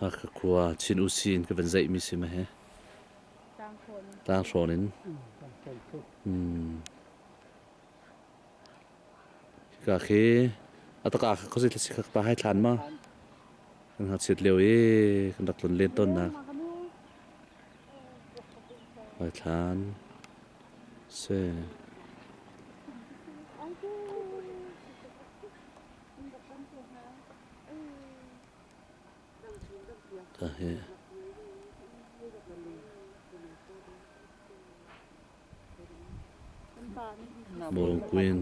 Hakha khua Chin Usi in ka van zeihmi si ma he. Tlanghrawn in. Hika khi a taka kha khuazei thla si kha pa hai thlan ma. Kan ngakchiat lio i kan rak tlon len tawnnak. Hai thlan. Si. Ka hi. Bawlung queen.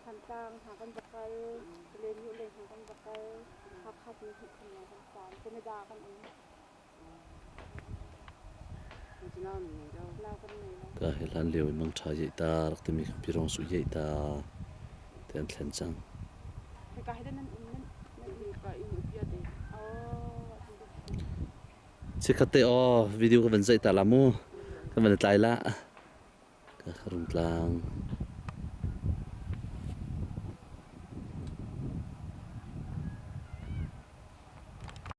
Thantlang hna kan va kal, Kalaymyo lei hna kan va kal, Hakha tu hnih kan kan phan, Canada kan um. Ka hi hlan lio i mangṭha yeih ta rak timi kha pirong su yeih ta ti an thlen cang. Chikkhat te aw video ka van zeih ta la mu. Kan van i tlai la. Ka rung tlang.